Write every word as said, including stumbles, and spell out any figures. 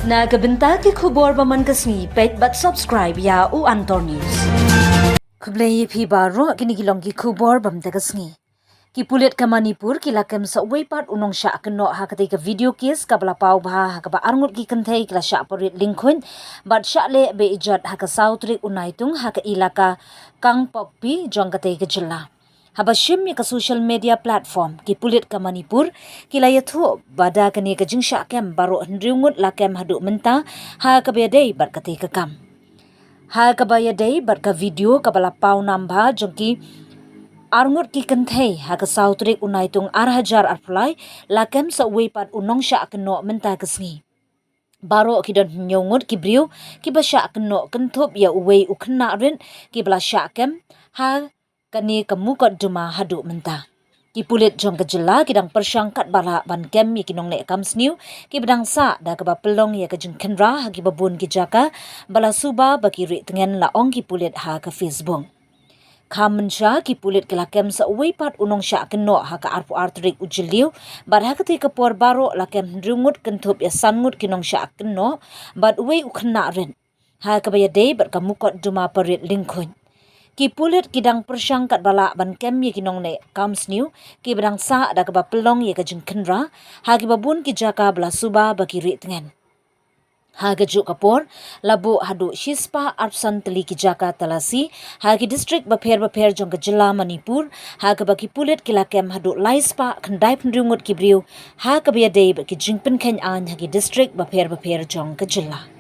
Na ka bynta ki khubor ba man ka sngi, peit bad subscribe ïa u Antor News. Khublei ïa phi baroh, kine ki long ki khubor ba man ka sngi. Ki pulit ka Manipur ki la kem sa uwei pat u nongshah kynnoh ha katei ka video case kaba la paw bha ha kaba arngut ki kynthei ki la shah parit lyngkhuid bad shah leh be ijot ha ka saw tarik u Naitung ha ka ilaka Kangpokpi jong katei ka jylla. Haba shim ïa ka social media platform, ki pulit ka Manipur ki la ïathuh ba da kane ka jingshah kem baroh hynriew ngut la kem haduh mynta ha kaba ïadei bad katei ka kam. Ha kaba ïadei bad ka video kaba la paw nam bha jong ki arngut ki kynthei ha ka saw tarik u Naitung ar hajar arphew lai, la kem sa uwei pat u nongshah kynnoh mynta ka sngi. Baroh ki don hynñiew ngut ki briew kiba shah kynnoh kynthup ïa uwei u khynnah rit kiba la shah kem ha kane ka mukotduma haduh mynta. Ki pulit jong ka jylla ki dang pyrshang katba lah ban kem ïa ki nongneh kam sniew kiba dang sah da kaba pynlong ïa ka jingkhynra ha kiba bun ki jaka ba la suba ba ki rieh tngen, la ong ki pulit ha ka Facebook. Kham mynsha, ki pulit ki la kem sa uwei pat u nongshah kynnoh ha ka arphew ar tarik u Jylliew bad ha katei ka por baroh la kem hynriew ngut kynthup ïa san ngut ki nongshah kynnoh bad uwei u khynnah rit ha kaba ïadei bad ka mukotduma parit lyngkhuid. Ki pulit ki dang pyrshang katba lah ban kem ïa ki nongneh kam sniew kiba dang sah da kaba pynlong ïa ka jingkhynra ha kiba bun ki jaka ba la suba ba ki rieh tngen. Ha kajuh ka por, la buh haduh shispah arphew san tylli ki jaka talasi ha ki distrik bapher bapher jong ka jylla Manipur, ha kaba ki pulit ki la kem haduh laispah khyndai phew hynriew ngut ki briew ha kaba ïadei bad ki jingpynkheiñ aiñ ha ki distrik bapher bapher jong ka jylla.